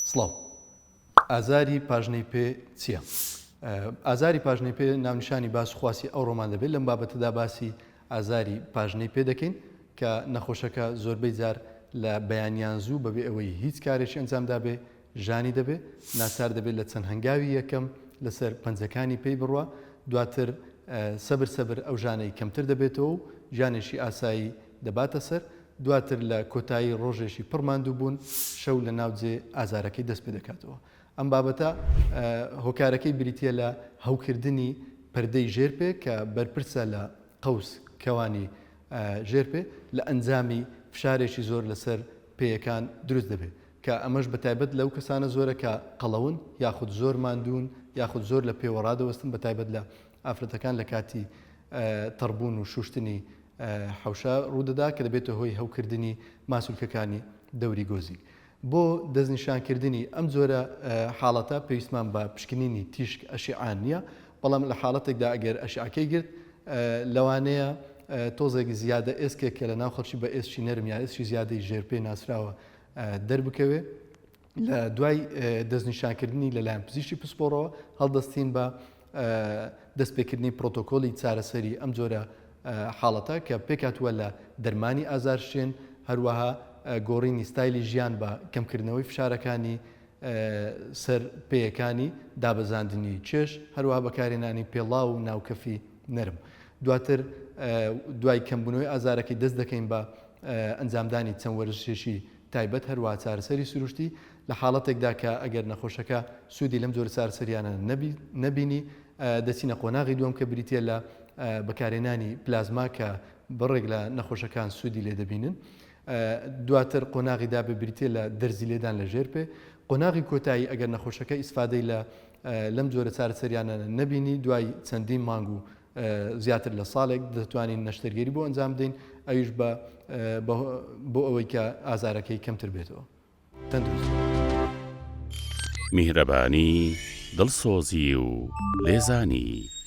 سڵاو. ئازاری پاژنەی پێ چییە؟ ئازاری پاژنەی پێ ناونیشانی باس و خواسی ئەوڕۆمان دەبێت، لەم بابەتەدا باسی ئازاری پاژنەی پێ دەکەین کە نەخۆشەکە زۆربەی جار لە بەیانیان زوو بەبێ ئەوەی هیچ کارێکی ئەنجام دابێ ژانی دەبێ، ناچار دەبێت لە چەند هەنگاوی یەکەم لەسەر پەنجەکانی پێی بڕوا، دواتر سەبر سەبر ئەو ژانەی کەمتر دەبێتەوە و ژیانێکی ئاسایی دەباتە سەر، دواتر لە کۆتایی ڕۆژێکی پڕ ماندووبوون، شەو لە ناو جێ ئازارەکەی دەست پێ دەکاتەوە. ئەم بابەتە هۆکارەکەی بریتییە لە هەوکردنی پەردەی ژێر پێ کە بەرپرسە لە قەوس کەوانی ژێر پێ لە ئەنجامی فشارێکی زۆر لەسەر پێیەکان دروست دەبێت کە ئەمەش بە تایبەت لەو کەسانە زۆرە کە قەڵەون یاخود زۆر ماندوون یاخود زۆر لە پێوە ڕادەوەستن بە تایبەت لە ئافرەتەکان لە کاتی تەڕبوون و شوشتنی حەوشە ڕوودەدا کە دەبێتە هۆی هەوکردنی ماسولکەکانی دەوری گۆزیک. بۆ دەستنیشانکردنی ئەم جۆرە حاڵەتە پێویستمان بە پشکنینی تیشک ئەشیعە نییە، بەڵام لە حاڵەتێکدا ئەگەر ئەشیعەکەی گرت لەوانەیە تۆزێک زیادە ئێسکێک کە لە ناو خەڵکی بە ئێسکی نەرم یا ئێسکی زیادەی ژێرپێ ناسراوە دەربکەوێ. لە دوای دەستنیشانکردنی لەلایەن پزیشکی پسپۆڕەوە هەڵدەستین بە دەستپێکردنی پرۆتۆکۆلی چارەسەری ئەم جۆرە حاڵەتە کە پێکهاتووە لە دەرمانی ئازارشکێن، هەروەها گۆڕینی ستایلی ژیان بە کەمکردنەوەی فشارەکانی سەر پێیەکانی، دابەزاندنی کێش، هەروەها بەکارهێنانی پێڵاو و ناوکەفی نەرم. دواتر دوای کەمبوونەوەی ئازارەکەی دەست دەکەین بە ئەنجامدانی چەند وەرزشێکی تایبەت هەروەها چارەسەری سروشتی، لە حاڵەتێکدا کە ئەگەر نەخۆشەکە سوودی لەم جۆرە چارەسەریانە نەبینی دەچینە قۆناغی دووەم کە بریتییە لە بەکارهێنانی پلازما کە بڕێک لە نەخۆشەکان سوودی لێ دەبینن. دواتر قۆناغی دابێ بریتییە لە دەرزی لێدان لە ژێر پێ. قۆناغی کۆتایی ئەگەر نەخۆشەکە ئیسفادەی لە لەم جۆرە چارەسەریانە نەبینی دوای چەندین مانگ و زیاتر لە ساڵێک دەتوانین نەشتەرگەری بۆ ئەنجام بدەین ئەویش بە بۆ ئەوەی کە ئازارەکەی کەمتر بێتەوە. تەندروست بن. میهرەبانی، دڵسۆزی و لێزانی.